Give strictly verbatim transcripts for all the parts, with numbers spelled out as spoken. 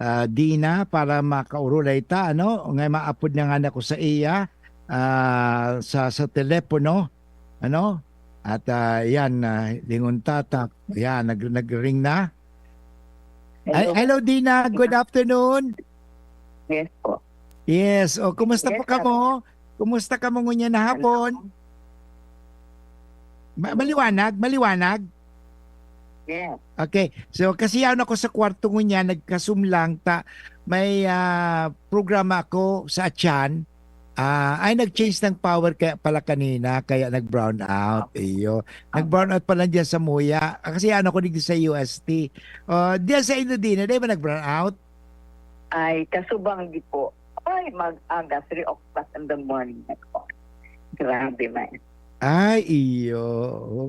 ah, Dina para makaurulay ta, ano? Ngay maapod na nga ako sa iya, ah, sa, sa telepono, ano? At, ah, yan, ah, lingon ta, ta. Yan, nag-, nag-ring na. Ay, Hello. Hello, Dina. Good afternoon. Yes po. Yes. O, kumusta Yes, po sir. kamo? Kumusta kamo ngunyan na Hello. hapon? Ma-, maliwanag? Maliwanag? Yes. Okay. So, kasi ako sa kwarto ngunyan, nagkasum lang ta. May, ah, programa ako sa Achan. Ah, ay, nag-change ng power kaya pala kanina, kaya nag-brown out. Iyo. Nag-brown out pala dyan sa Muya. Ah, kasi ano ko digdi sa U S T. Ah, diyan sa inyo din, di ba nag-brown out? Ay, kasubang di po. Ay, mag-aga, three o'clock in the morning na po. Grabe man. Ay, iyo.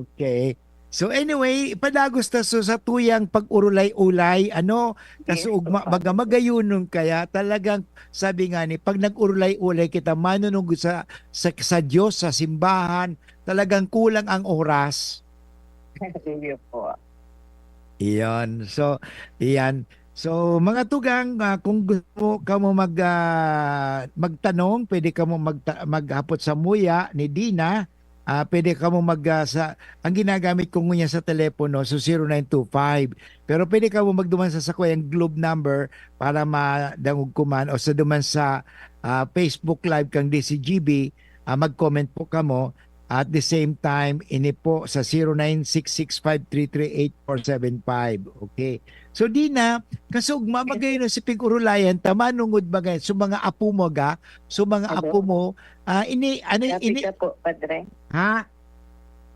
Okay. So anyway, padagos ta so sa tuyang pag-urulay-ulay, ano, Yes, kasougma, opo. baga magayunon kaya talagang sabi nga ni, pag nag-urulay-ulay kita, manunungod sa, sa, sa Diyos, sa simbahan, talagang kulang ang oras. Iyo po. Iyon. So, iyan. So, mga tugang, ah, kung gusto mo kamo mag, ah, magtanong, pwede kamo magta-, maghapot sa Muya ni Dina. Ah, pwede kamo mag, ah, sa, ang ginagamit ko ngunyan sa telepono, so zero nine two five. Pero pwede kamo magduman sa sakuyang Globe number para madangog ko man o sa duman sa, ah, Facebook Live kang D C G B, ah, mag-comment po kamo. At the same time, ini po sa zero nine six six five three three eight four seven five. Okay. So, Dina, kasugma, Yes. magayon na si pig-urulayan ta, manungod ba ngayon? So, mga apo mo, ga? So, mga Abo. apo mo, ah, ini, ano, Grabe ini, ka po, Padre. ha?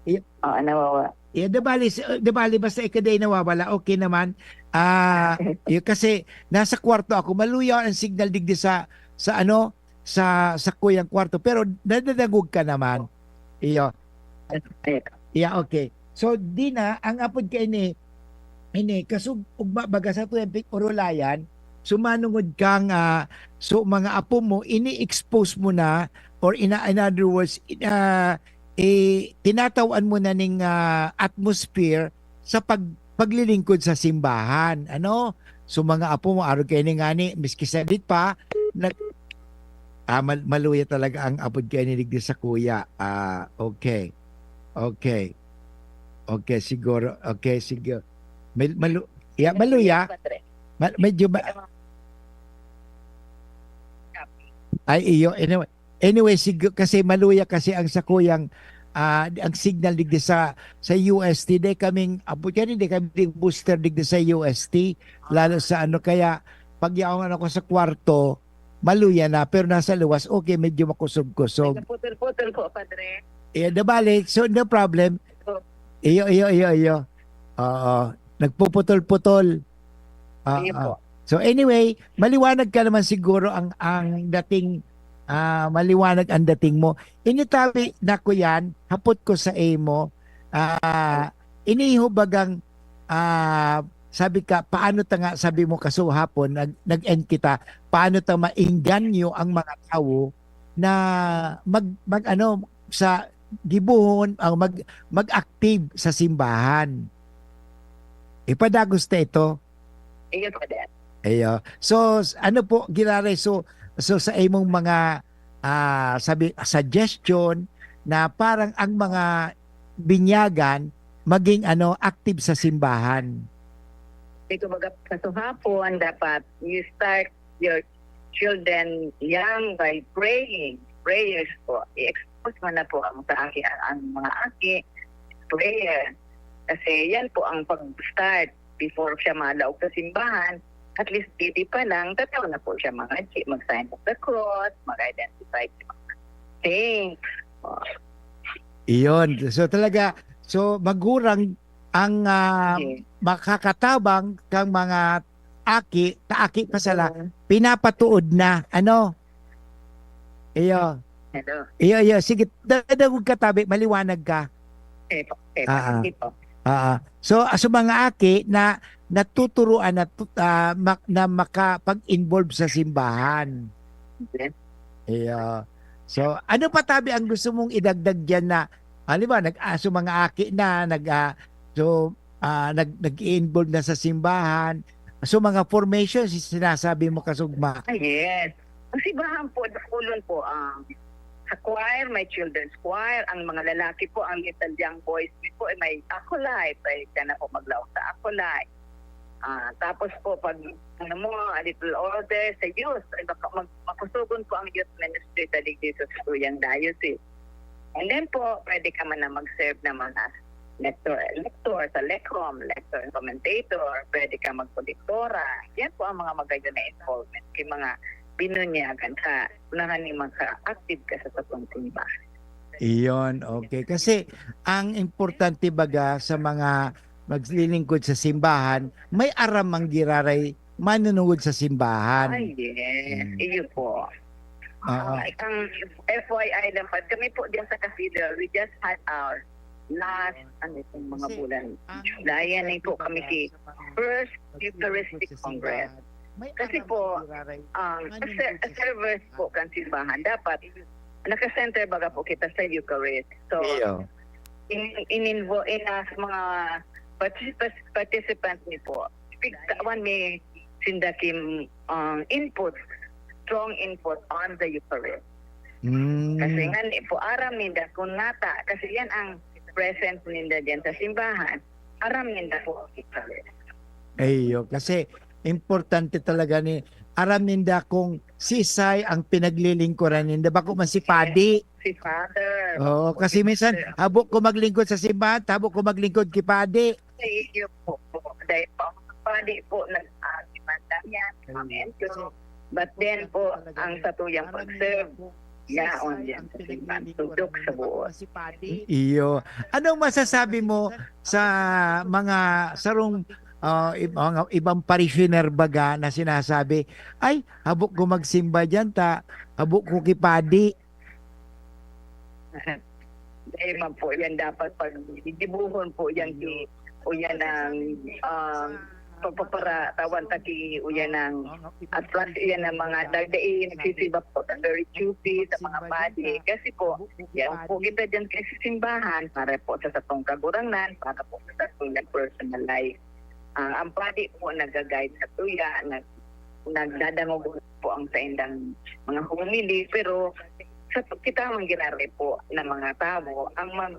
Oo, nawawa. Yeah, di bali, s-, di bali, basta ikaw di nawawala, okay naman. Ah, yun, kasi nasa kwarto ako, maluya ang signal digdi sa, sa ano, sa, sa kuyang kwarto, pero nadadangog ka naman. Iyo. Ay, Yeah, okay. So, Dina, ang apod ka ini, ini, kasug-, ugma baga sa tuyang pig-urulayan, sumanungod kang, ah, so, mga apo mo, ini-expose mo na, or in, in other words, in, ah, eh, tinatawan mo na ning, ah, atmosphere sa pag-, paglilingkod sa simbahan, ano? So, mga apo mo, arog kayo ni ngani, miski sadit pa, nag-, ah, mal-, maluya talaga ang apod kayo ni digdi sa kuya. Ah, okay. Okay. Okay, siguro. Okay, siguro. Mal-, malu-, yeah, maluya. Padre. Ma-, medyo ma-, Ito, mga Ay, iyo. Anyway, anyway, sig-, kasi maluya kasi ang sakuyang, ah, ang signal digdi sa, sa U S T. Di kaming, apo yan, hindi kami booster digdi sa U S T. Lalo sa ano, kaya pag yaon ako sa kwarto, maluya na. Pero nasa luwas, okay, medyo makusog-kusog. Nagputol-putol po, Padre. Eh, di bale, so no problem. Opo. Iyo, iyo, iyo, iyo. Oo. Nagpuputol-putol. Iyo Oo. po. So anyway, maliwanag ka naman siguro ang, ang dating, ah, maliwanag ang dating mo. Ini tabi na ko yan, hapot ko sa imo. Ah, iniho bagang, ah, sabi ka, paano ta nga, sabi mo, kasuhapon, nag-, nag-end kita, paano ta maengganyo ang mga tawo na mag-, mag-, ano, sa gibohon, ah, mag-, mag-active sa simbahan? Ipadagos ta ito. Iyo, Padre. Iyo. So, s-, ano po, Giraray, so, so sa imong mga, ah, sabi, suggestion na parang ang mga binyagan maging, ano, active sa simbahan? Di, kumbaga, kasuhapon, dapat you start your children young by praying. Prayers po. I-expose mo na po ang sa aki, ang, ang mga aki, prayer. Kasi yan po ang pag-start before siya malaog sa simbahan. At least, baby pa lang, tataw na po siya mga G, mag-sign of the cross, mag-identify sa mga saints. Oh. Iyon. So, talaga, so, magurang ang, ah, Yes. makakatabang kang mga aki, ta aki pa sala, Mm. pinapatuod na, ano? Iyo. Hello. Iyo, iyo. Sige, dadagog ka tabi, maliwanag ka. Okay po, okay po. Ah, ah. Sige po. Ah, ah. So, ah, so mga aki na natuturuan na tu-, ah, mak-, na makapag-involve sa simbahan. Yes. Iyo. So, ano pa tabi ang gusto mong idagdag diyan na, halimbawa, nag-, ah, so mga aki na, nag-, ah, so, ah, nag-, nag-i-involve na sa simbahan, So, mga formations, sinasabi mo kasugma. Ah, yes. Ang simbahan po, dakulon po ang sa choir, may children's choir. Ang mga lalaki po, ang little young boys po, ay may acolyte. Ay ka na po maglaog sa acolyte. Ah, tapos po, pag ano mo, a little older, sa youth, ay baka mag, makusugon po ang youth ministry sa digdi sa tuyang diocese. And then po, pwede ka man na mag-serve naman as lector, lector sa lecom, lector and commentator, pwede ka magkolektora. Yan po ang mga magayon na involvement kay mga binunyagan sa unahan ni maka-active ka sa satong simbahan. Iyon, okay. Kasi ang importante baga sa mga maglilingkod sa simbahan, may aram ang giraray manunungod sa simbahan. Ay, yes. Mm. Iyo po. Oo. Ah, ang F Y I lang pa, kami po diyan sa cathedral, we just had our last, ano itong mga Kasi bulan, ang July, yan po kami ki first Eucharistic Congress. Kasi po, ang ser- servers po kan simbahan, dapat naka-center baga po kita sa Eucharist. So, Iyo. in, in, invo- in uh, sa mga participants, participants ni po, pigtawan ni sinda kim um, input, strong input on the Eucharist. Mm. Kasi nga ni po, aram ninda kung nata, kasi yan ang presence ninda dyan sa simbahan, aram ninda po ang Eucharist. Iyo, kasi importante talaga ni aram ninda kung sisay ang pinaglilingkuran ninda. Bako man si padi. Si Father. Oo, kasi minsan, habo ko maglingkod sa simbahan, habo ko maglingkod ki padi. Sa iyo po. Dahil po, ang padi po, nag-agiman lang yan, Ma'am Enzo. But then po, ang satuyang pag-serve, yaon yan sa simbahan. Tudok sa buo. Iyo. Anong masasabi mo sa mga sarong ah, ib- mga ibang parishioner baga na sinasabi, "Ay, habo ko magsimba diyan ta, habo ko ki padi." Dahil man po yan dapat pag didibuhon po yan ki o yan ang um, pagpaparatawan ta ki o yan ang at plus yan ang mga dagdai nagsisimba po sa very Q P, sa mga padi. Kasi po, yan po kita dyan kay sa simbahan para po sa satong kagurangnan, para po sa satong personal life. Ah, ang padi po nag-guide sa tuya, nag, nagdadangog po ang saindang mga homily, pero sa kita man giraray po na mga tawo ang mag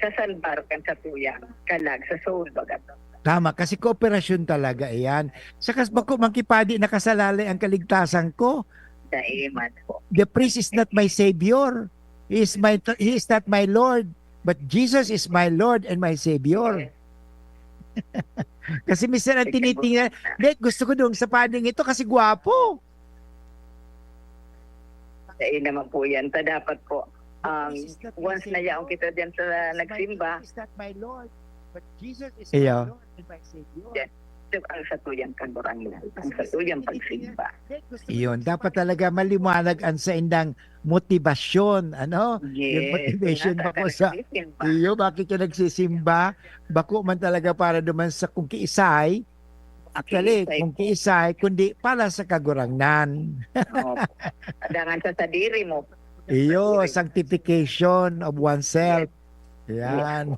sasalbar kan satuyang kalag sa soul baga. Tama, kasi kooperasyon talaga iyan. Saka bako man ki padi nakasalalay ang kaligtasan ko. Daiman po. The priest is not my savior. He is my he is not my Lord, but Jesus is my Lord and my Savior. Kasi minsan ang tinitingnan, "Dek, gusto ko doon sa pading ito kasi gwapo." Dai naman po yan. Ta dapat po, um, once na yaon kita dyan sa nagsimba, Iyo. Yan. Ito ang satuyang kagurangnan, ang satuyang pagsimba. Iyon, dapat talaga maliwanag ang saindang motibasyon, ano? Yung Yes. motivation Nasa bako sa nagsisimba. Iyo, bakit ka nagsisimba? Bako man talaga para duman sa kung kiisay. Actually, Kiisay. Kung kiisay, kundi para sa kagurangnan. Opo. Dangan sa sadiri mo. Iyo, Sadiri. Sanctification of oneself. Yan.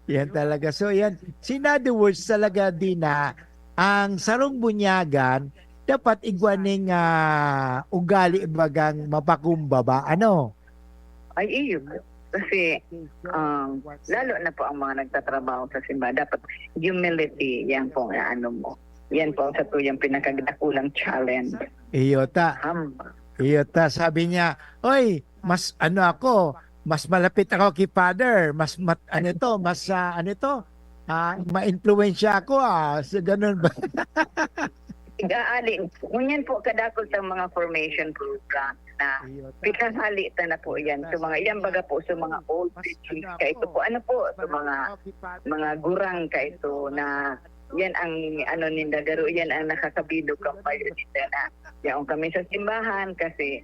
Yan talaga. So, yan. So, in other words, talaga din na ang sarong bunyagan, dapat igwa ning ah, ugali bagang mapakumbaba. Ano? Ay, iyo. Kasi, um, lalo na po ang mga nagtatrabaho sa simbahan, dapat humility, yan po ang ano mo. Yan po ang satuyang pinakadakulang challenge. Iyo ta. Um, Iyo ta. Sabi niya, "Oy, mas ano ako, mas malapit ako kay Father, mas mat, ano to, mas ah, ano to, ah, ma-influensya ako ah." So, ganun ba? Igaali, ngunyan po kadakol sa mga formation program na Iyo ta. Pikahali ta na po yan. So mga yan baga po sa mga old teachings ka ito po. Ano po sa mga mga gurang ka ito na yan ang ano ninda garo yan ang nakakabilog kang payo ninda na yaon kami sa simbahan kasi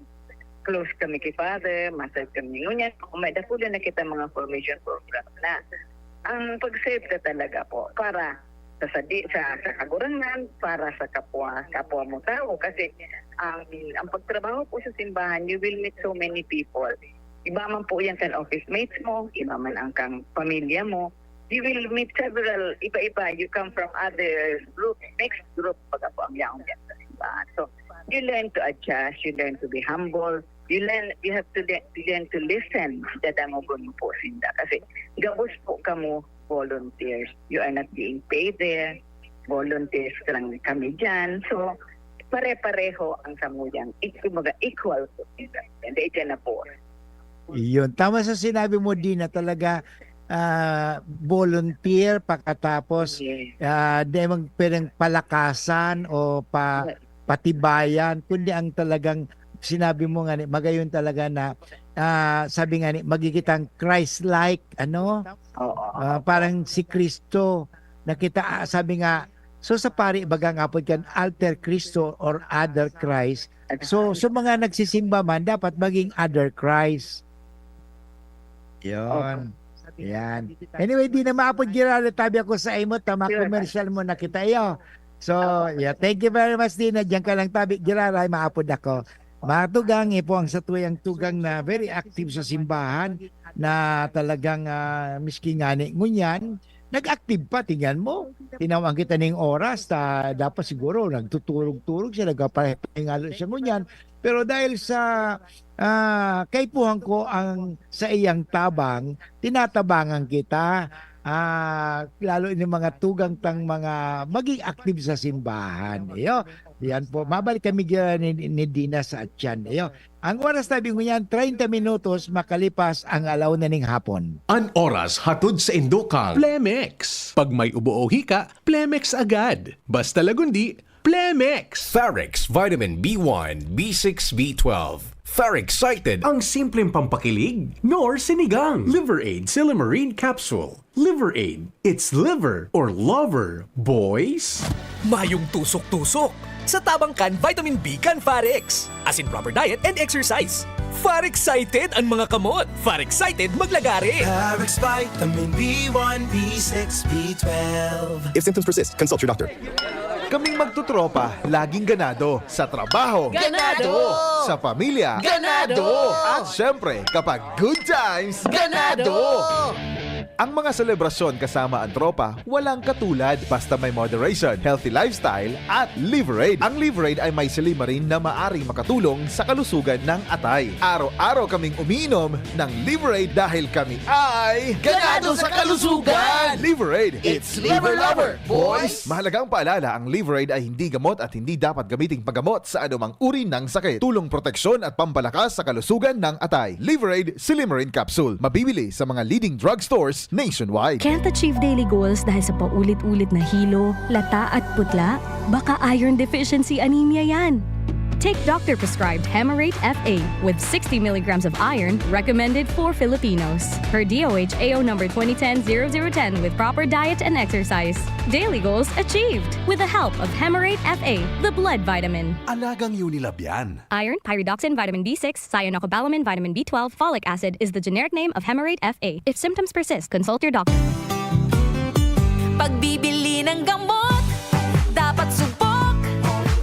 close kami kay Father, masal kami. Ngunyan, kung may dakulan na kita mga formation program na ang pag-serve ka talaga po para sa sadi, sa, sa kagurangnan, para sa kapwa, kapwa mo tao. Kasi ang, ang pagtrabaho po sa simbahan, you will meet so many people. Iba man po yan kan office mates mo, iba man ang kang pamilya mo. you will meet several iba-iba. You come from other group, mixed group, baga po ang yaong diyan sa simbahan. So, you learn to adjust, you learn to be humble, you learn, you have to le-, learn to listen. Dadangogon mo po sinda. Kasi gabos po kamo volunteers. You are not being paid there. Volunteers lang kami dyan. So, pare-pareho ang samuyang. Ik-, kumbaga, equal po. Hindi dyan na po. Yun. Tama sa sinabi mo, Dina, talaga, ah, volunteer pakatapos, Yes. ah, di man pwedeng palakasan o pa, patibayan, kundi ang talagang sinabi mo nga, ni- magayon talaga na, ah, sabi nga ni, magigitang Christ-like, ano? Oo. Ah, parang si Kristo, nakita, ah, sabi nga, so sa pari, baga nga po kan alter Cristo or other Christ. So, so mga nagsisimba man, dapat maging other Christ. Yun. Yan. Anyway, di na maapod, Gerard, tabi ako sa imo, tama, Sure. Commercial mo na kita, iyo. So, yeah, thank you very much, Dina. Diyan ka lang tabi, Gerard, ay maapod ako. Mga tugang, ipo ang satuyang tugang na very active sa simbahan na talagang, ah, miski ngani ngunyan, nag-active pa, tingnan mo. Tinawag kita ning oras, ta, dapat siguro nagtuturog-turog siya, nagpapahingalo siya ngunyan. Pero dahil sa, ah, kaipuhan ko ang sa iyang tabang, tinatabangan kita, ah, lalo yung mga tugang tang mga maging active sa simbahan. Iyo, yan po. Mabalik kami dyan ni, ni Dina sa Atyan. Iyo. Ang oras tabi ngunyan, treinta minutos makalipas ang alaw na ning hapon. An oras hatod sa indokang Plemex. Pag may ubo o hika, Plemex agad. Basta Lagundi, Plemex. Farex Vitamin B one, B six, B twelve. Farex Cited. Ang simpleng pampakilig, nor sinigang. Liver Aid Silymarin Capsule. Liver Aid. It's liver or lover, boys. Mayong tusok-tusok. Sa tabang kan vitamin B kan Farex. As in proper diet and exercise. Farex Cited an mga kamot. Farex Cited maglagare. Farex Vitamin B one, B six, B twelve. If symptoms persist, consult your doctor. Kaming magtutropa, laging ganado. Sa trabaho. Ganado! Sa pamilya. Ganado! At syempre, kapag good times. Ganado! Ang mga selebrasyon kasama ang tropa, walang katulad. Basta may moderation, healthy lifestyle, at Liver Aid. Ang Liver Aid ay may silymarin na maaring makatulong sa kalusugan ng atay. Araw-araw kaming umiinom ng Liver Aid dahil kami ay Ganado sa kalusugan! Liver Aid. It's Liver Lover, boys! Mahalagang paalala, ang Liver Aid ay hindi gamot at hindi dapat gamiting paggamot sa anumang uri ng sakit. Tulong, proteksyon at pampalakas sa kalusugan ng atay. Liver Aid Silymarin Capsule. Mabibili sa mga leading drugstores nationwide. Can't achieve daily goals dahil sa paulit-ulit na hilo, lata at putla? Baka iron deficiency anemia yan. Take doctor-prescribed Hemarate F A with sixty milligrams of iron, recommended for Filipinos. Per D O H A O number twenty ten zero zero ten, with proper diet and exercise. Daily goals achieved with the help of Hemarate F A, the blood vitamin. Alagang Unilab yan. Iron, pyridoxine, vitamin B six, cyanocobalamin, vitamin B twelve, folic acid is the generic name of Hemarate F A. If symptoms persist, consult your doctor. Pagbibili ng gamot, dapat subok,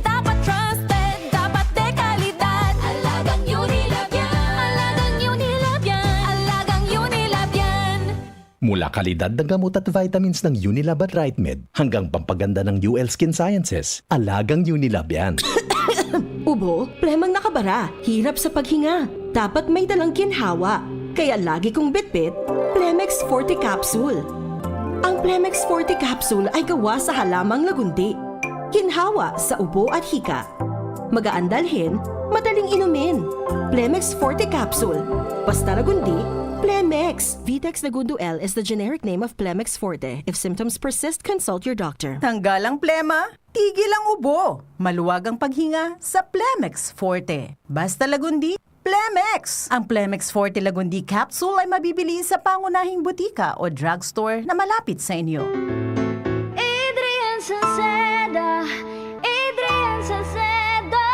dapat trusted, dapat de kalidad. Alagang Unilab yan. Alagang Unilab yan. Alagang Unilab yan. Mula kalidad ng gamot at vitamins ng Unilab at Rightmed hanggang pampaganda ng U L Skin Sciences, alagang Unilab yan. Ubo, plemang nakabara, hirap sa paghinga. Dapat may dalang ginhawa. Kaya lagi kong bitbit, Plemex Forte Capsule. Ang Plemex Forte Capsule ay gawa sa halamang lagundi. Ginhawa sa ubo at hika. Magaan dalhin, madaling inumin. Plemex Forte Capsule. Basta Lagundi, Plemex. Vitex Lagundo L is the generic name of Plemex Forte. If symptoms persist, consult your doctor. Tanggal ang plema, tigil ang ubo, maluwag ang paghinga sa Plemex Forte. Basta Lagundi, Plemex! Ang Plemex Forte Lagundi Capsule ay mabibili sa pangunahing butika o drugstore na malapit sa inyo. Adrian Salceda, Adrian Salceda.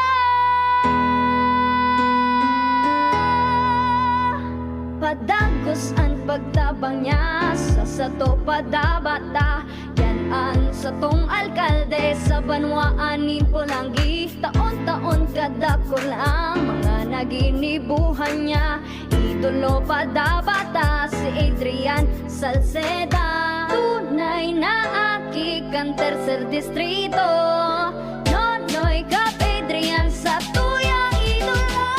Padagos an pagtabang niya sa sato padabata. Yan an satong alkalde sa banwaan nin Polangui. Taon-taon kadakul ang mga naginibuhan niya. Idolo padabata si Adrian Salceda. Tunay na aki kan tercer distrito, Nonoy Cap Adrian sa tuyang idolo.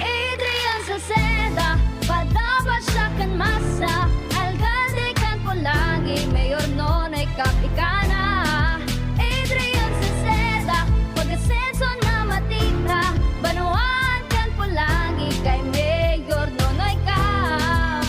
Adrian Salceda, padabas siya kan masa, alkalde kan Polangi, Mayor Nonoy Cap ika na. Adrian Salceda, pag-asenso na matira, banwaan kan Polangi kay Mayor Nonoy Cap.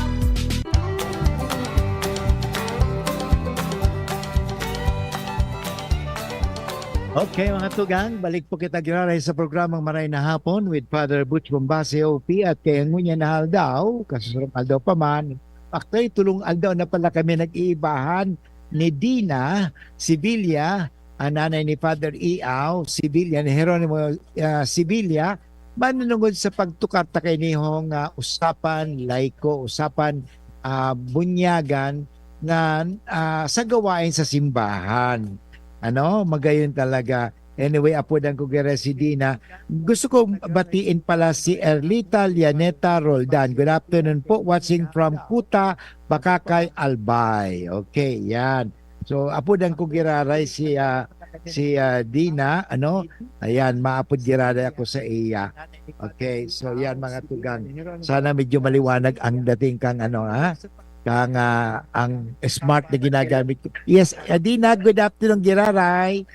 Okay, mga tugang, balik po kita giraray sa programang Maray na Hapon with Father Butch Bombase, O P, at kaya ngunyan na aldaw, kasusurong aldaw pa man, actually, tulong aldaw na pala kami nag-iibahan ni Dina Sevilla, ang nanay ni Father Iao Sevilla, ni Jeronimo, ah, Sevilla, manunungod sa pagtukar ta kainihong, ah, usapan, laiko, usapan, ah, bunyagan na, ah, sa gawain sa simbahan. Ano, magayon talaga. Anyway, apodan ko gira si Dina. Gusto ko batiin pala si Erlita Lianeta Roldan. Good afternoon po. Watching from Kuta, Bacacay, Albay. Okay, yan. So, apodan ko giraray si, ah, si, ah, Dina, ano? Ayan, maapod giraray ako sa iya. Okay, so yan, mga tugang. Sana medyo maliwanag ang dating kang, ano, ha? Kang, ah, ang smart na ginagamit ko. Yes, ah, Dina, good afternoon, giraray.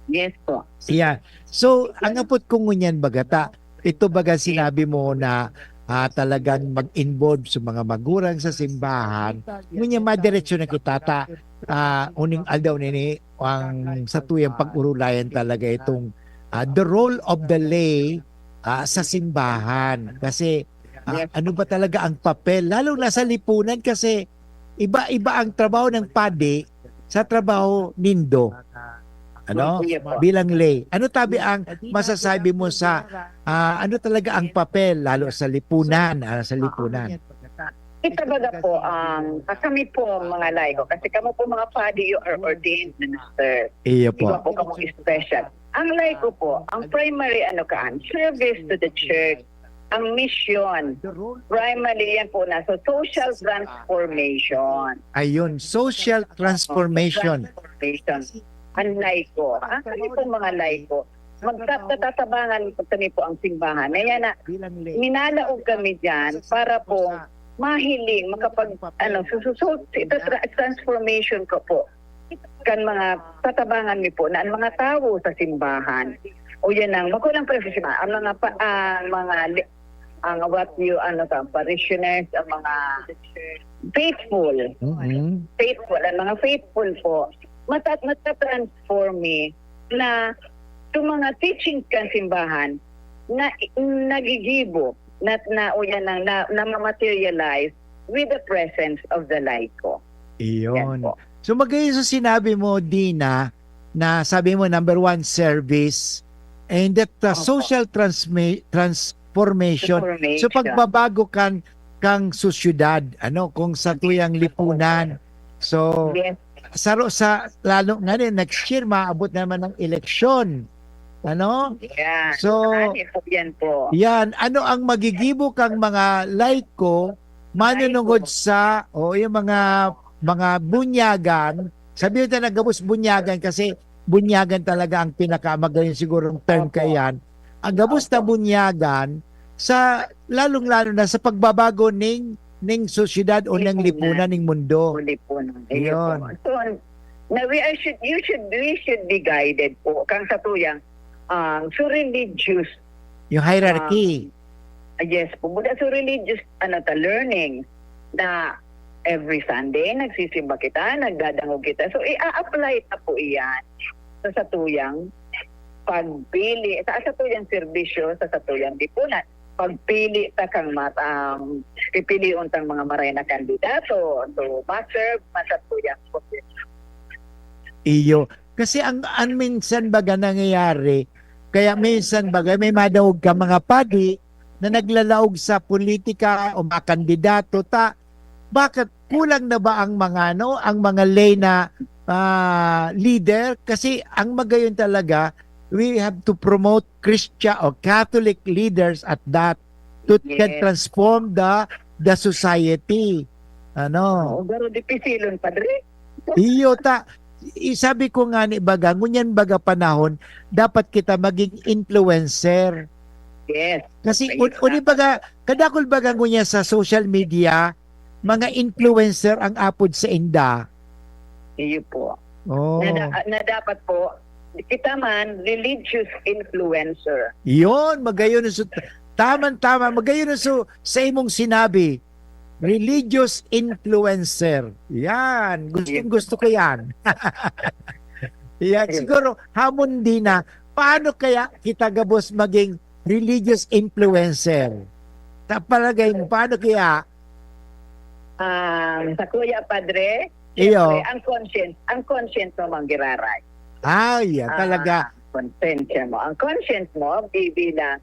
Yes po. Yeah. So, ang apot ko ngunyan, baga ta, ito baga sinabi mo na, ah, talagang mag-involve sa mga magurang sa simbahan. Ngunyan, madiretso na kita ta, ah, uning aldaw nini, ang satuyang pag-urulayan talaga itong, ah, the role of the lay, ah, sa simbahan. Kasi, ah, Yes. ano ba talaga ang papel? Lalo na sa lipunan kasi iba-iba ang trabaho ng padi sa trabaho nindo. Ano? Sige po. Bilang lay. Ano tabi ang masasabi mo sa, ah, ano talaga ang papel, lalo sa lipunan, ah, sa lipunan? Ito baga po, ang, ah, kami po mga laiko, kasi kamo po mga padi, you are ordained minister. Iyo po. Iba po kamo special. Ang laiko po, ang primary ano kaan, service to the church. Ang mission, primary yan po na sa social transformation. Ayun, social transformation. Transformation. Ang laiko, ah, kami po mga laiko, magtatatabangan kami po ang simbahan. Ayan na, Bilang lay. Minalaog kami dyan para po mahiling, makapag, ano, sususot, ito tra-, transformation ko po. Kan mga tatabangan mi po na ang mga tawo sa simbahan, o yan ang, magulang pa rin sa simbahan, ang mga pa, ang mga li-, ang what you, ano, sa parishioners, ang mga faithful, Mm-mm. faithful, ang mga faithful po, mata-, matatransform mi na itong mga teachings kan simbahan na nagigibo, na, na, o yan ang na, namamaterialize with the presence of the laiko. Iyon. Yan po. So, magayon sa sinabi mo, Dina, na sabi mo, number one, service, and that, uh, Opo. social transmi-, transformation. So, Transformation. pagbabago kan, kang sosyedad, ano, kung sa tuyang lipunan. So, Yes. saro sa, lalo nga rin, next year, maabot naman ang eleksyon. Ano? Yan. So, Ano po yan po? yan. Ano ang magigibo kang mga laiko, manunungod Laiko. sa, o yung mga, mga bunyagan, sabihin ta na gabos bunyagan kasi bunyagan talaga ang pinakamagayon sigurong term Opo. kaiyan. Ang gabos na Opo. bunyagan, sa, lalong-lalo na sa pagbabago ning, ning sosyedad o ning Lipunan. lipunan, ning mundo. Lipunan. Ayun Yun. po. So, na we are, should, you should, we should be guided po. Kang sa tuyang, um, so religious, Yung hierarchy. um, ah, yes po. Buda so religious, ano ta, learning na every Sunday, nagsisimba kita, nagdadangog kita. So, i-a-apply ta po iyan sa satuyang pagpili, sa satuyang serbisyo, sa satuyang lipunan. Pagpili ta kang mat-, um, pipilion tang mga maray na kandidato. So, ma-serve man satuyang posisyon. Iyo. Kasi ang, ang minsan baga nangyayari, kaya minsan baga may madangog ka mga padi na naglalaog sa politika o mga kandidato, ta, bakit kulang na ba ang mga, ano, ang mga lay na, ah, leader? Kasi ang magayon talaga, we have to promote Christian or Catholic leaders at that to can Yes. transform the, the society. Ano? Oo, garo dipisilon, Padre. Iyo ta, i-, sabi ko nga ni baga, ngunyan baga panahon, dapat kita maging influencer. Yes. Kasi Ayun un-, uni na. baga, kadakol baga ngunyan sa social media, mga influencer ang apod sa inda. Iyo po. Oh. Na, da- na dapat po, kita man, religious influencer. Yon, magayon so, tamang-tama, magayon so sa imong sinabi, religious influencer. Yan, gustong gusto ko yan. Yan, Ayun. siguro, hamon din na, paano kaya kita gabos maging religious influencer? Sa palagay mo, paano kaya? Um, sa Kuya Padre, Iyo. siyempre, ang conscience, ang conscience mo mang giraray. Ah, yeah, Ah, talaga. Konsensya mo. Ang conscience mo, bibilang,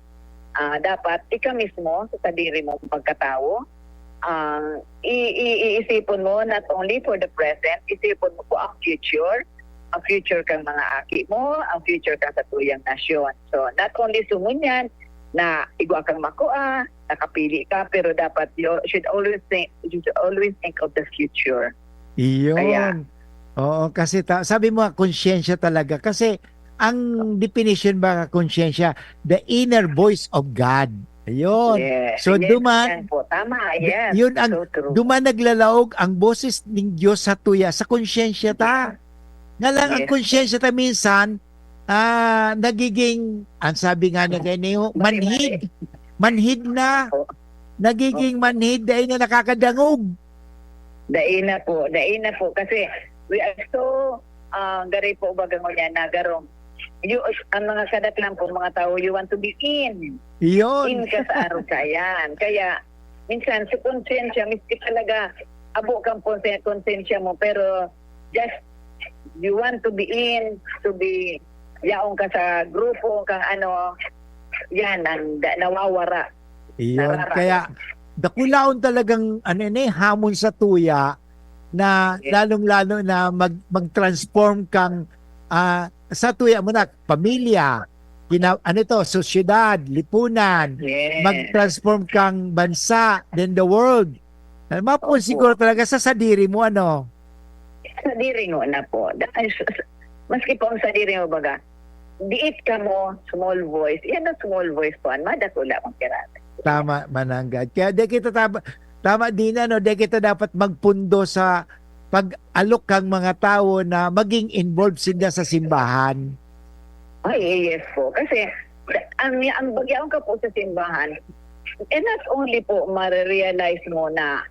ah, dapat ikaw mismo, sa sadiri mo, pagkatao, ah, i-, i-, iisipon mo not only for the present, isipon mo po ang future, ang future kang mga aki mo, ang future kang satuyang nasyon. So, not only sumunyan na igwa kang makua, nakapili ka, pero dapat you should always think, you should always think of the future. Iyon. Kaya Oo, kasi ta-, sabi mo nga, konsyensya talaga. Kasi ang definition ba ng konsyensya, the inner voice of God. Ayun. Yes, So, yes, duman, yan po. Tama, yes. yun ang, So true. duman naglalaog ang boses ng Diyos sa tuya, sa konsyensya ta. Nga lang, ang Yes. konsyensya ta minsan, ah, nagiging, ang sabi nga na ganyan, Mali-mali. manhid. Manhid na. Opo. Nagiging Opo. manhid, dahil na nakakadangog. Dai na po, dai na po. Kasi we are so, ah, gari po, baga ngunyan na garong. You, ang mga kadak lang po, mga tao, you want to be in. Iyon. In ka sa arog ka, yan. Kaya, minsan, si konsensya, miski talaga, abo kang konse-, konsensya mo, pero just, you want to be in, to be, yaon ka sa grupo, kang ano, yan, ang da-, nawawara. Iyon. Nararaos. Kaya, dakulaon talagang, ano yun eh, hamon sa tuya na Yes. lalong-lalo na mag-, mag-transform kang, ah, sa tuya mo na, pamilya, kina-, ano to, sosyedad, lipunan, Yes. mag-transform kang bansa, then the world. Alam mo po, Opo. siguro talaga sa sadiri mo, ano? Sadiri mo na po. Da-, ay, s-, s-, maski po ang sadiri mo, baga, diit ka mo, small voice. Yan ang small voice po, ang madakula kong kirami. Tama, mananggad. Kaya di kita tama, tama din, ano, di kita dapat magpundo sa pag-alok kang mga tawo na maging involved sila sa simbahan. Ay, yes po. Kasi, ang, ang bagyaon ka po sa simbahan, eh, not only po marirealize mo na,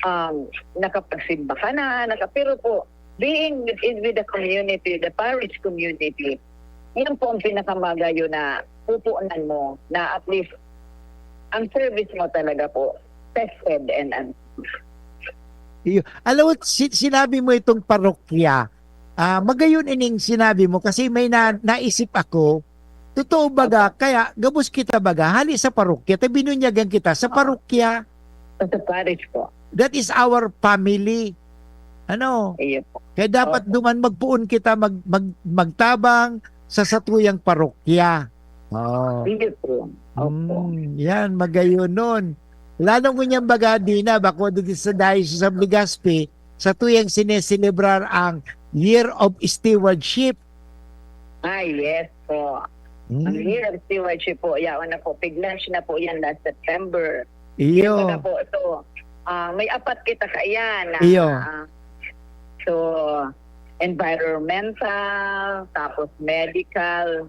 um, nakapagsimba ka na, naka-, pero po, being with, with the community, the parish community, yan po ang pinakamagayo na pupunan mo, na at least, ang service mo talaga po, tested and, and Iyo. Alam mo, si-, sinabi mo itong parokya. Ah, magayon ining sinabi mo kasi may na-, naisip ako. Totoo baga, Opo. kaya gabos kita baga, hali sa parokya, ta binunyagan kita sa Oo. parokya. Sa parish po. That is our family. Ano? Iyo po. Kaya dapat Opo. duman magpoon kita mag-, mag-, magtabang sa satuyang parokya. Oo. Iyo po. Opo. Mm, yan, magayon nun. Lalo ngunyan baga, Dina, bako dito sa Diocese of Legazpi, sa tuyang sineselebrar ang Year of Stewardship. Ah, yes po. Ang Mm. Year of Stewardship po, yaon na po. Pig-launch na po yan last September. Iyo. Yung baga po, so, ah, may apat kita kaiyan na, Iyo. ah, so, environmental, tapos medical,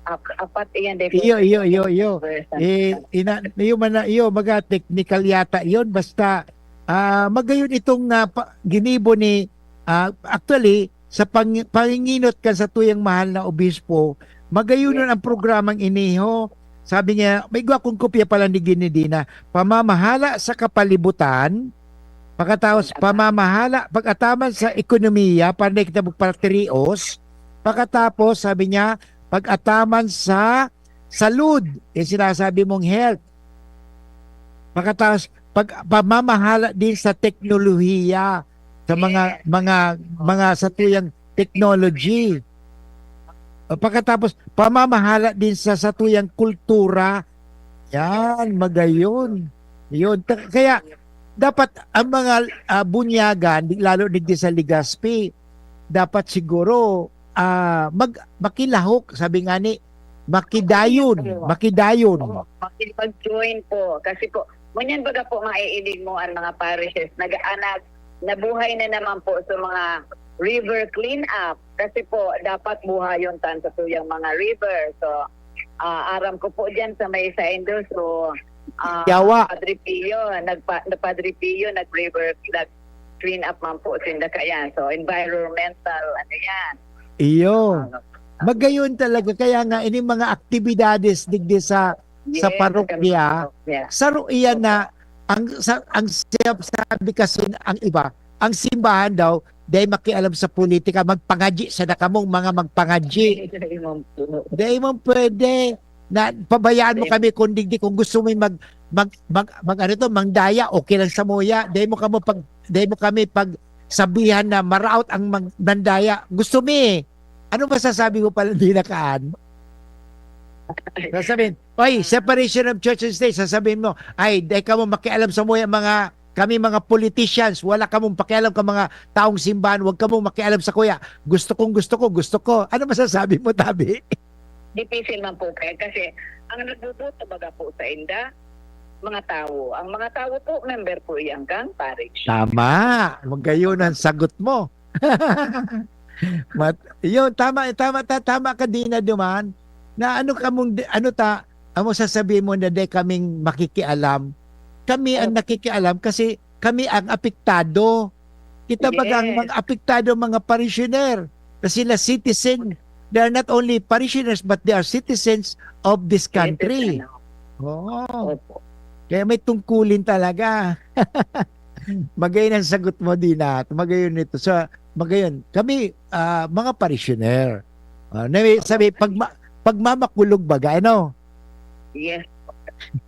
ap-, apat iyan din po. Iyo, iyo, iyo, iyo. Person. Eh, ina-, iyo man na, iyo, mga technical yata yun. Basta, ah, magayon itong, ah, pa-, ginibo ni, ah, actually, sa pang-, panginginot kan satuyang mahal na obispo, magayon Yes. ang programang iniho. Sabi niya, may igwa kong kopya pala ni Ginidina, pamamahala sa kapalibutan, pagkatapos Tama. pamamahala, pag-ataman sa ekonomiya, para na kita magpatrios, pagkatapos, sabi niya, pag-ataman sa salud, yung sinasabi mong health, pagkatapos, pag-, pamamahala din sa teknolohiya, sa mga, Yes. mga, mga satuyang technology. O, pagkatapos, pamamahala din sa satuyang kultura. Yan, magayon. Yun. Ta-, kaya, Dapat ang mga, ah, bunyagan, di, lalo digdi sa Legazpi, dapat siguro, ah, mag-, makilahok, sabi nga ni, makidayon, makidayon. Oo, makipag-join po. Kasi po, ngunyan baga po maiiling mo ang mga parishes, nag-aanag, nabuhay na naman po sa mga river cleanup. Kasi po, dapat buhayon tan sa tuyang mga river. So, ah, aram ko po dyan sa may sa Indo, so, ah, Yawa. Padre Pio, nagpa-, na Padre Pio, nag-river, nag-clean up man po sinda kaya. So, environmental, ano yan. Iyo. Ano, Magayon talaga. Kaya nga, ini mga aktibidades digdi sa, sa Yes, parokya, kami, yeah. Saro iyan Opo. Na ang, sa, ang siyab-, sabi kasi ang iba, ang simbahan daw, dai makialam sa politika, magpangadyi sana kamong mga magpangadyi. Dai man po. Dai man pwede na pabayaan mo Dai kami kung digdi, kung gusto mo mag, mag, mag, mag, ano to, mangdaya, okay lang samuya. Dai mo kamo pag, dai mo kami pag sabihan na maraot ang mag-, mandaya. Gusto mi. Ano masasabi mo pala, Dina Kaan? Sasabihin, "Oy, separation of church and state." Sasabihin mo, "Ay, dai kamo makialam samuya mga, kami mga politicians, wala kamong pakialam ka mga taong simbahan, wag kamong makialam sakuya. Gusto kong gusto ko, gusto ko." Ano masasabi mo, Tabi? Difícil man po kaya kasi ang nagboboto baga po sa inda, mga tawo. Ang mga tawo po, member po iyan kan parish. Tama. Magayon ang sagot mo. Mat-, yun, tama, tama, ta-, tama ka, Dina, duman. Na ano ka mong di-, ano ta, amo sasabihin mo na dai kaming makikialam. Kami ang Opo. Nakikialam kasi kami ang apektado. Kita baga ang Yes. Mga apektado, mga parishioner. Na sila citizen. They are not only parishioners, but they are citizens of this country. Citizen, ano. Oo. Opo. Kaya may tungkulin talaga. Magayon ang sagot mo, Dina. Magayon ito. So, magayon. Kami, ah, mga parishioner. Ah, na may, sabi, pag ma-, pagmamakulog baga, ano? Yes.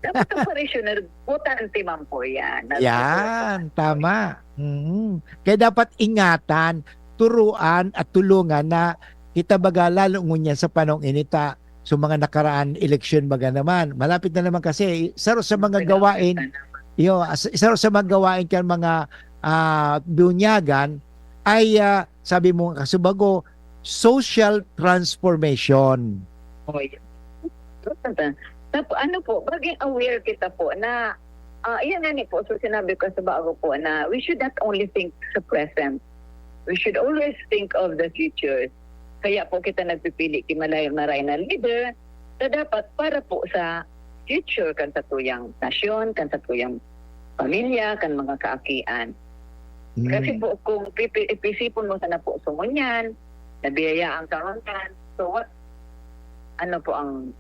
Dapat ang parishioner, botante man po yan. Nagsusulat Yan, po. Tama. Mm. Kaya dapat ingatan, turuan at tulungan na kita baga lalo ngunyan sa panahong inita, so mga nakaraan eleksyon baga naman. Malapit na naman kasi, saro sa mga Malapit gawain, na naman. Iyo, as-, saro sa mga gawain kan mga, ah, bunyagan ay, ah, sabi mo nga kasubago, social transformation. Oh, yun. Tap-, ano po, maging aware kita po na, ah, iyan nga ni po, so sinabi ko sa bago po na we should not only think sa present. We should always think of the future. Kaya po kita nagpipili ki malay-, maray na leader na dapat para po sa future kan satuyang nasyon, kan satuyang pamilya, kan mga kaakian. Mm. Kasi po, kung pipi-, ipisipon mo sana po sa ngunyan, nabiyayaan ka ngunyan, so what, ano po ang,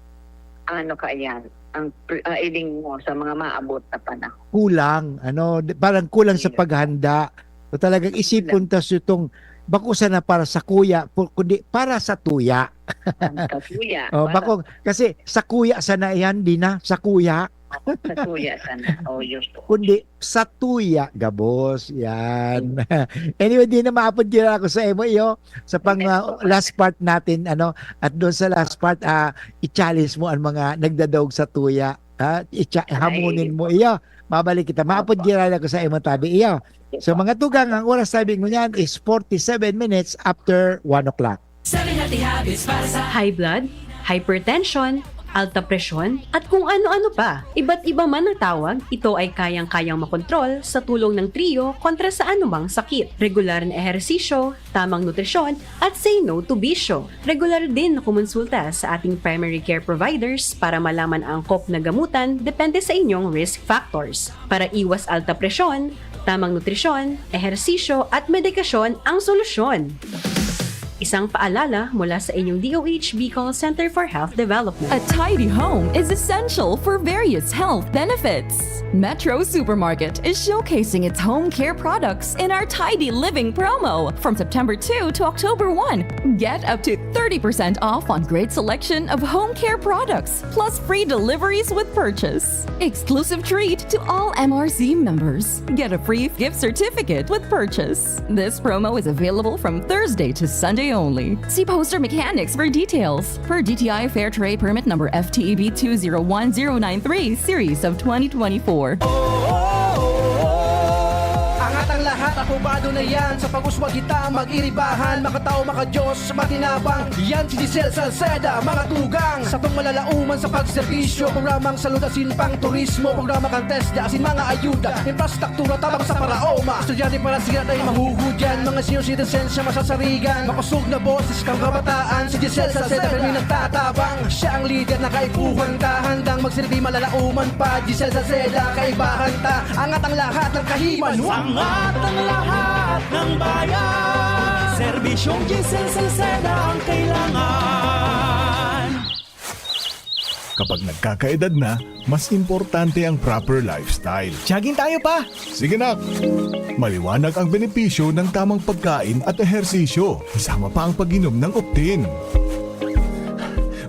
ano ka yan, ang pr-, ah, iling mo sa mga maabot na panahon? Kulang, ano, di-, parang kulang sa Yes. paghanda. So, talagang isipon Kulang. Tas itong, bako sana para sa kuya, pu-, kundi para sa tuya. Ang sa tuya, Oh, para bako, kasi sa kuya sana yan, Dina, sa kuya. Sa tuya sana. Oh, yun po. Kundi sa tuya, gabos. Yan. Mm. Anyway, Dina, maapod giraray ako sa imo, iyo. Sa pang, Yes, ah, po. Last part natin, ano, at doon sa last part, ah, i-challenge mo ang mga nagdadaog sa tuya. Ha? I-cha-, Ay, hamunin mo, po. Iyo. Mabalik kita. Maapod Opo. Giraray ako sa imo, Tabi, iyo. Yes, So, po. Mga tugang, ang oras, Tabi, ngunyan is forty-seven minutes after one o'clock. Seven healthy habits para sa High blood, hypertension, alta presyon, at kung ano-ano pa. Iba't iba man ang tawag, ito ay kayang-kayang makontrol sa tulong ng Trio kontra sa anumang sakit. Regular na ehersisyo, tamang nutrisyon, at say no to bisyo. Regular din na kumonsulta sa ating primary care providers para malaman ang angkop na gamutan depende sa inyong risk factors. Para iwas alta presyon, tamang nutrisyon, ehersisyo, at medikasyon ang solusyon. Isang paalala mula sa inyong D O H Bicol Center for Health Development. A tidy home is essential for various health benefits. Metro Supermarket is showcasing its home care products in our Tidy Living promo from September two to October one. Get up to thirty percent off on great selection of home care products, plus free deliveries with purchase. Exclusive treat to all M R C members. Get a free gift certificate with purchase. This promo is available from Thursday to Sunday only. See poster mechanics for details. Per D T I Fair Trade Permit Number F T E B two zero one zero nine three, Series of twenty twenty-four. Takubado na yan sa pag-uswag kita, mag-iribahan, makatao, makadiyos, matinabang. Yan si Giselle Salceda, mga tugang. Satong malalauman sa pagserbisyo, programang salud asin pang turismo, programa kan TESDA asin mga ayuda, infrastruktura tabang sa paraoma. Estudyante para siya na mahuhudyan, mga senior citizens siya masasarigan. Makosog na boses kang kabataan, si Giselle Salceda, pirmi nagtatabang. Siya ang lider na kaipuhan ta, handang magsilbi malalauman pa. Giselle Salceda, kaibahan ta, angat ang lahat ng kahiman. Angat ang lahat ng bayan. Serbisyong Giselle Salceda ang kailangan. Kapag nagkakaedad na, mas importante ang proper lifestyle. Jogging tayo, pa! Sige, nak! Maliwanag ang benepisyo ng tamang pagkain at ehersisyo, kasama pa ang pag-inom ng Optin.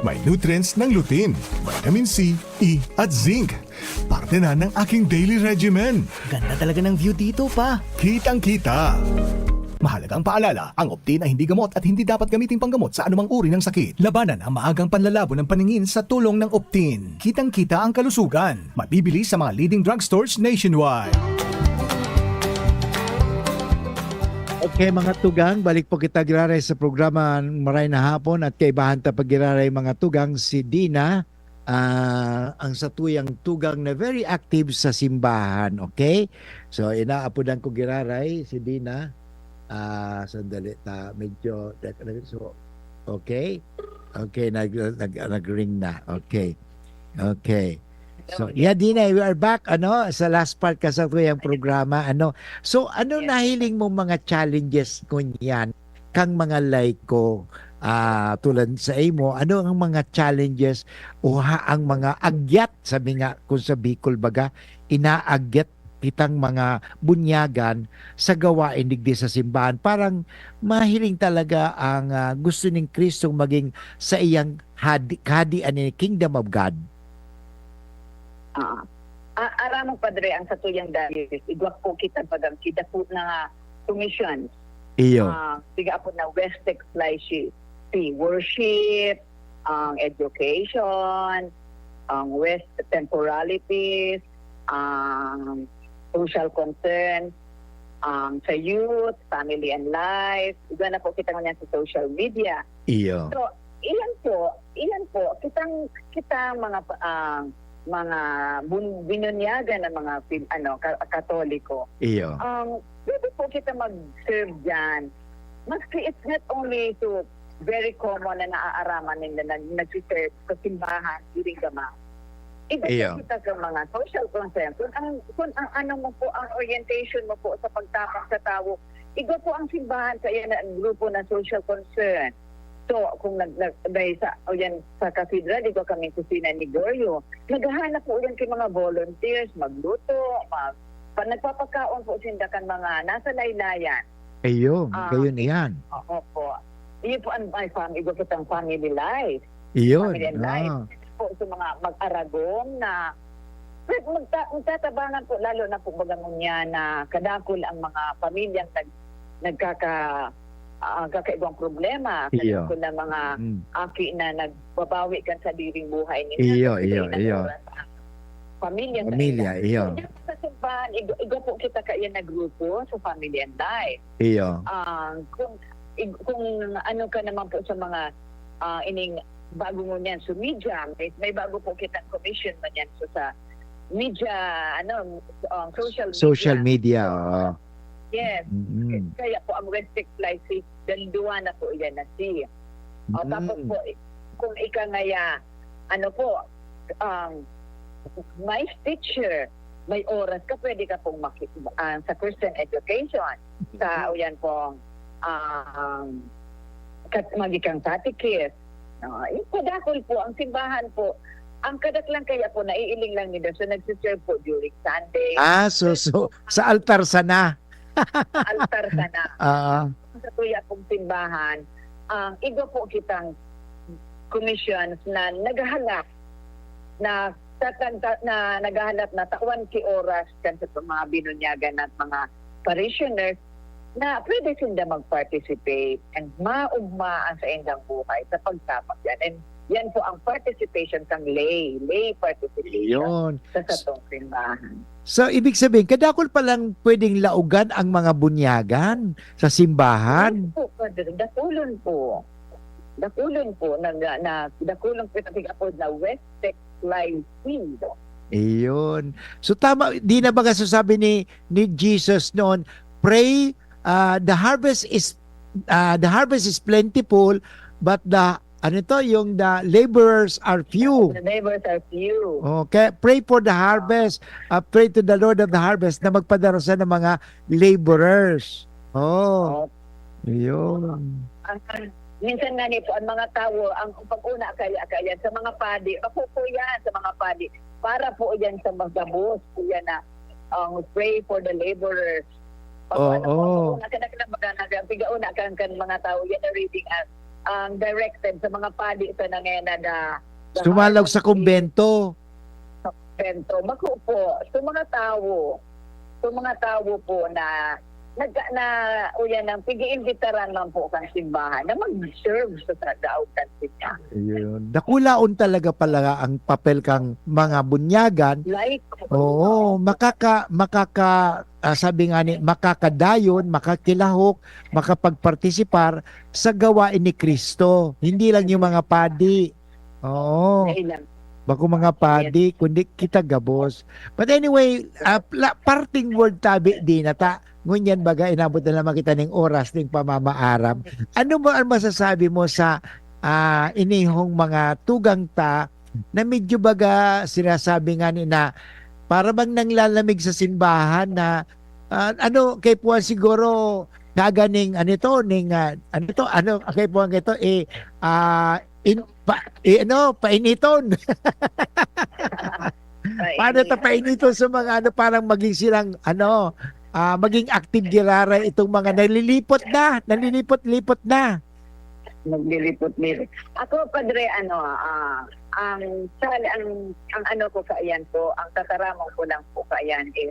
May nutrients ng lutein, vitamin C, E at zinc. Parte na ng aking daily regimen. Ganda talaga ng view dito, pa. Kitang-kita. Mahalagang paalala, ang Optin ay hindi gamot at hindi dapat gamiting panggamot sa anumang uri ng sakit. Labanan ang maagang panlalabo ng paningin sa tulong ng Optin. Kitang-kita ang kalusugan. Mabibili sa mga leading drugstores nationwide. Okay, mga tugang, balik po kita giraray sa programa Maray na Hapon at kaibahan ta pa giraray, mga tugang, si Dina, ah, ang satuyang tugang na very active sa simbahan, okay? So, inaapodan ko giraray si Dina. Ah, sandali ta, medyo, so, okay? Okay, nag, nag, nag-ring na. Okay. Okay. So, yeah, Dina, we are back, ano, sa last part ka sa tuyang programa, ano. So, ano nahiling mo mga challenges ngunyan kang mga laiko, ah, tulad sa imo? Ano ang mga challenges o ha-, ang mga agyat, sabi nga, kung sa Bicol baga, inaagyat kitang mga bunyagan sa gawain digdi sa simbahan? Parang mahiling talaga ang, ah, gusto ning Kristong maging sa iyang hadi-, kahadian ni Kingdom of God. Ah. Ah, aram mo, Padre, ang satuyang diocese, igwa po kita bagang kita po na commissions. Iyo. Ah, siga po na West Excellency, si worship, ang education, ang West temporalities, ang social concerns, ang sa youth, family and life. Igwa na po kita ngunyan sa social media. Iyo. So, iyan po, iyan po, kitang, kitang mga pa-, ah, mga bun-, binunyagan ng mga pil-, ano, ka-, Katoliko. Iyo. Um, pwede po kita mag-serve diyan. Maski it's not only to very common na naaaraman ninda na nagsiserve sa simbahan during the Mass. Iba Iyo. po kita sa mga social concern. Kung ang, kung ang ano mo po, ang orientation mo po sa pagtapang sa tawo, iba po ang simbahan sa iyan na grupo na social concern. So, kung nag-, nag-, dahil sa, o yan, sa cathedral, iba kaming kusina ni Goyo. Naghahanap po yan kay mga volunteers, magluto, mag-, pa-, nagpapakaon po sinda kan mga nasa laylayan. Ayun, Ah, gayon iyan. Oo po. Iyo po ang, ay, fam-, iba po itong family life. Iyon, Family and life. ah. Po sa mga mag-aragom na mag-, magta-, magtatabangan po, lalo na po baga ngunyan na kadakul ang mga pamilyang nag-, nagkaka-, ah, kakaibang problema. Iyo. Kadakul na mga Mm. aki na nagbabawi kan sadiring buhay nila. Iyo, Kasi iyo, ilang iyo. oras ang pamilya sa Pamilya, ila. iyo. So, diyan sa simbahan, igo, igo po kita kaya na grupo sa Family and Life. Iyo. Ah, kung, ig-, kung ano ka naman po sa mga, ah, ining bago ngunyan, so media, may, may bago po kitang commission ngunyan, so sa media, ano, ah, social media. Social media, oo. Yes. Mm. Kaya po ang West Excellency, dalawa na po yan na si. O, Mm. tapos po, kung ika ngaya, ano po, um, may teacher, may oras ka, pwede ka pong maki-, ah, sa Christian education, sa, Mm. o yan pong, um, kat-, magikang catechist. No, yung kadakul po, ang simbahan po, ang kadaklan kaya po, naiiling lang nila. So, nagsiserve po during Sunday. Ah, so, so, sa altar sana. Altar sana. Ah. Sa tuya pong simbahan, ang igo po kitang commissions na naghahanap na tatanta-, na naghahanap na tawan ki oras kan sa mga binunyagan at mga parishioners na pwede sinda mag-participate and maugma ang saindang buhay sa pagtapos yan. And yan po ang participation kang lay, lay participation Iyon. sa satong simbahan. So, ibig sabihin, kadakul palang pwedeng laogan ang mga bunyagan sa simbahan? Yes po, Padre. Dakulon po. Dakulon po. Nag, na, dakulon po yung apod na West Tech Live Feed. Iyon. So, tama, di na ba sasabi ni, ni Jesus noon, pray, uh, the harvest is uh, the harvest is plentiful, but the ano to, yung the laborers are few. The laborers are few. Okay, pray for the harvest, uh, pray to the Lord of the harvest na magpadara siya ng mga laborers. Oh, Oh, yun. ang, ang, minsan nga ni po, ang mga tao, ang pag-una kaya, kaya sa mga padi, bako po yan sa mga padi. Para po yan sa magabos po yan na ang pray for the laborers. Pag Oo. Ano po, pag-una ka na ka na magana, pigauna kan, kan mga tao, yan na reading as ang directed sa mga padi sa nangena na Sumalag sa kumbento. Bento. Bako po, sa mga tao, sa mga tao po na nag na uyan ang pag-iimbitaran man po kan simbahan na mag-serve sa sadaw kan simbahan. Ayun. Dakulaon talaga pala ang papel kang mga bunyagan. Like, Oo, makaka makaka ah, sabi nga ni makakadayon, makakilahok, makapagpartisipar sa gawain ni Kristo. Hindi lang yung mga padi. Oo. Dahil lang. Bako mga padi, kundi kita gabos. But anyway, ah, la, parting word tabi di na ta. Ngunyan baga inabot na naman kita ning oras ning pamamaaram. Ano mo ang masasabi mo sa ah, inihong mga tugang ta na medyo baga sinasabi nga ni na para bang nanglalamig sa simbahan na ah, ano kay puwan siguro kaganing ano to ning ah, ano to ano kay puwan kay to eh ah, in, pa, eh, ano painiton. Paano ta painiton sa mga ano parang maging silang ano ah, maging active giraray itong mga nalilipot na, nalilipot-lipot na. Naglilipot-lipot. Ako, Padre, ano, ah, ang, sa, ang, ang ano ko kaiyan po, ang tataramon ko lang po kaiyan is,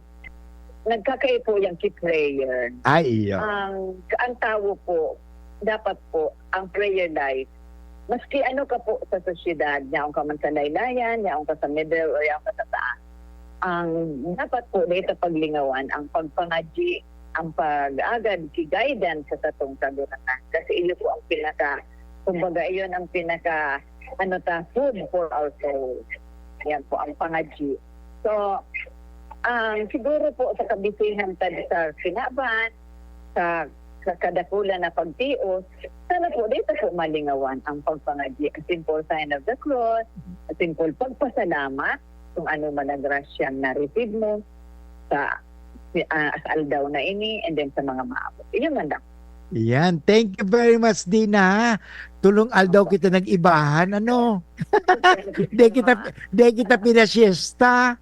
nagkakaipo yung ki-prayer. Ay, iyo. Ang, ang tao po, dapat po, ang prayer life, maski ano ka po sa sosyedad, yaon ka man sa laylayan, yaon ka sa middle, o yaon ka sa taas, ang dapat po dito paglingawan, ang pagpangadyi, ang pag-agad ki guidance sa satong Kagurangnan. Kasi iyo po ang pinaka, kumbaga, iyon ang pinaka, ano ta, food for our soul. Yan po ang pangadyi. So, ang siguro po sa kabisihan ta sa kinaban, sa, sa kadakulan na pagtios, sana po dito po malingawan ang pagpangadyi, a simple sign of the cross, a simple pagpasalamat kung ano man ang grasyang na-receive mo sa, ah, sa aldaw na ini, and then sa mga maabot. Iyon man lang. Yan. Thank you very much, Dina. Tulong aldaw kita nag-ibahan, ano? Di kita, di kita pinasiesta.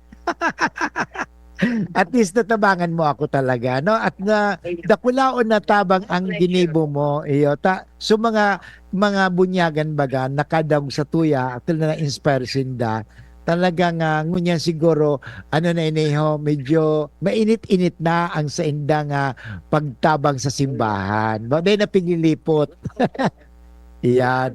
At least natabangan mo ako talaga, no? At na dakulaon na tabang ang ginibo mo, iyo. Ta, so mga mga bunyagan baga nakadaog sa tuya, atil na inspire sinda. Talagang ah, ngunyan siguro ano na ini ho, medyo mainit-init na ang sainda nga pagtabang sa simbahan. Baday na piglilipot. Iyan.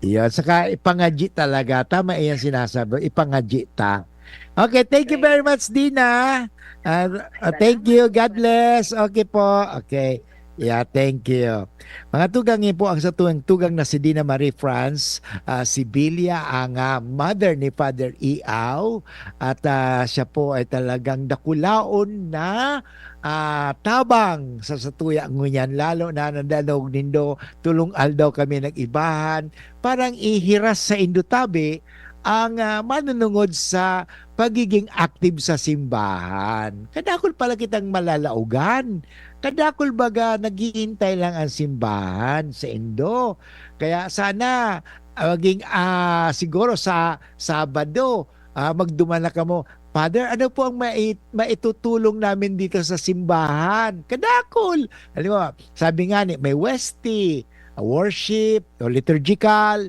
Iyan. Saka ipangadyi talaga. Tama iyan sinasabi. Ipangadyi ta. Okay, thank you very much, Dina. Ah, ah, thank you. God bless. Okay po. Okay. Yeah, thank you. Mga tugang, yun po ang sa tuwang tugang na si Dina Marie France, ah, si Bilia, ang ah, mother ni Father Iao. At ah, siya po ay talagang dakulaon na ah, tabang sa satuya ngunyan, lalo na nadanog nindo, tulong aldaw kami nag-ibahan, parang ihiras sa indo tabi ang ah, manunungod sa pagiging active sa simbahan. Kadakol pala kitang malalaogan. Kadakol baga naghihintay lang ang simbahan sa indo. Kaya sana ah, maging ah, siguro sa Sabado, ah, magduman na kamo. Father, ano po ang mai-, maitutulong namin dito sa simbahan? Kadakol! Halimbawa, sabi nga ni, may Westi, ah, worship, o liturgical,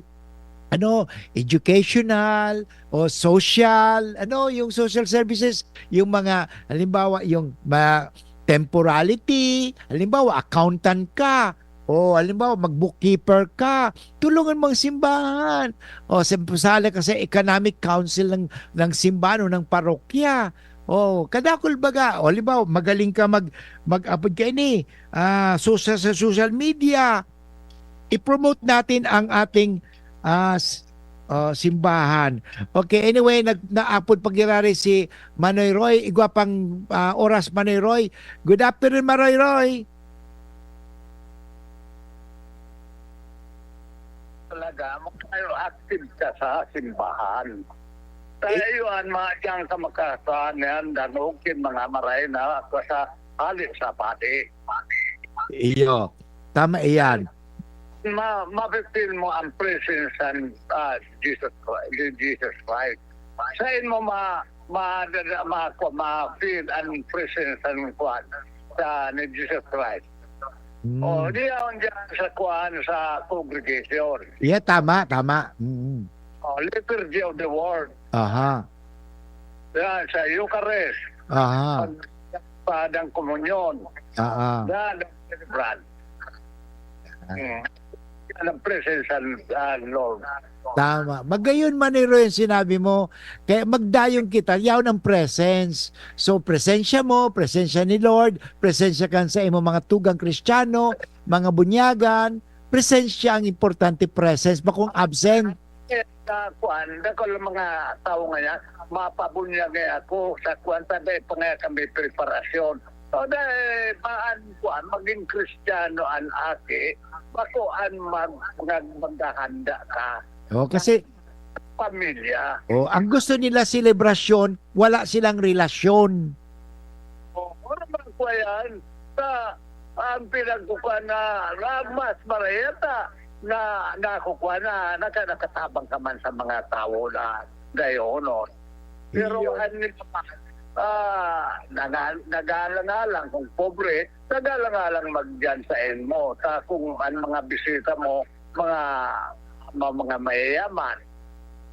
ano, educational, o social, ano, yung social services, yung mga, halimbawa, yung ma-, temporality, halimbawa, accountant ka, O, halimbawa, mag-bookkeeper ka, tulungan mo ang simbahan. O, sa-, sali ka sa economic council ng, ng simbahan o ng parokya. O, kadakul baga. O, halimbawa, magaling ka mag-, mag-upload ka ini, ah, social, sa social media. I-promote natin ang ating, ah, s-, ah, simbahan. Okay, anyway, nag-, naapod pa giraray si Manoy Roy. Igwa pang, ah, oras, Manoy Roy. Good afternoon, Manoy Roy. Talaga, magkayo active ka sa simbahan. Kaya Eh, yun, mga dyan sa makasaan yan, danog yung mga maray na sa hali sa pati. Iyo. Tama iyan. Ma-, ma-feel mo ang presence ng, ah, Jesus Christ, ni Jesus Christ. Saan mo ma-, ma-, ma-, ma-feel ang presence ng kwan sa ni Jesus Christ? Mm. O, di ako dyan sa kwan, sa congregation. Yeah, tama, tama. Mm. O, Liturgy of the Word. Aha. Yan, sa Eucharist. Aha. Pag, padang komunyon. Aha. Yan, ang celebrant. Ah. Mm. Yan ang presence ng, ah, Lord. Tama. Magayon man, Nero, yung sinabi mo. Kaya magdayon kita, yaon ang presence. So, presensya mo, presensya ni Lord, presensya kan sa imo mga tugang Kristiyano, mga bunyagan, presensya ang importante, presence, bakong absent. Eh, sa kuwan, dakul ang mga tao ngayon, mapabunyag nga ako sa kuwan, sabi pa nga kami preparasyon. So, dahil maan kuwan, maging Kristiyano ang aki, bako an mag-, mag-, maghahanda ka. Oh, kasi Pamilya. Oh, ang gusto nila selebrasyon, wala silang relasyon. Oh, ano man po yan? Sa, ang pinagkukuha na, na mas marayata na nakukuha na, naka-, nakatabang ka man sa mga tao na gayon, no? Pero Iyon. Ano pa, ah, naga-, nagalang-alang kung pobre, nagalang-alang magdiyan sa inyo. Sa kung ang mga bisita mo, mga, ma-, mga mayayaman.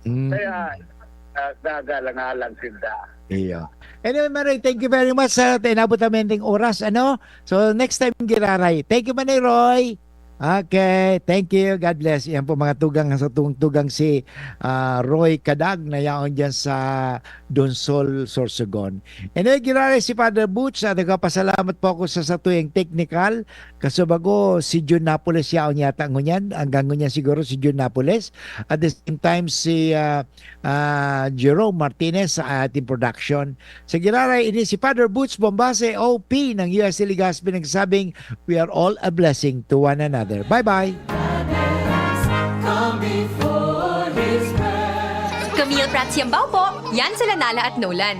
Mm. Kaya, ah, nagalang-alang sinda. Iyo. Anyway, Manoy, thank you very much sa inabot namin ding oras, ano? So, next time, giraray. Thank you, Manoy Roy. Okay, thank you. God bless. Yan po mga tugang, sa tugang, tugang si, ah, Roy Kadag na yaon dyan sa Donsol, Sorsogon. Anyway, giraray si Father Butch, at nagpapasalamat po ako sa satuyang technical. Kasubago, si Jun Napoles yaon yata ngunyan. Hanggang ngunyan siguro si Jun Napoles. At the same time, si, ah, ah, Jerome Martinez sa ating production. Sa giraray, ini si Father Butch Bombase, O P ng U S T Legazpi, nagsabing, "We are all a blessing to one another." Bye-bye! Camille Prats Yambao po. Yan sila Nala at Nolan.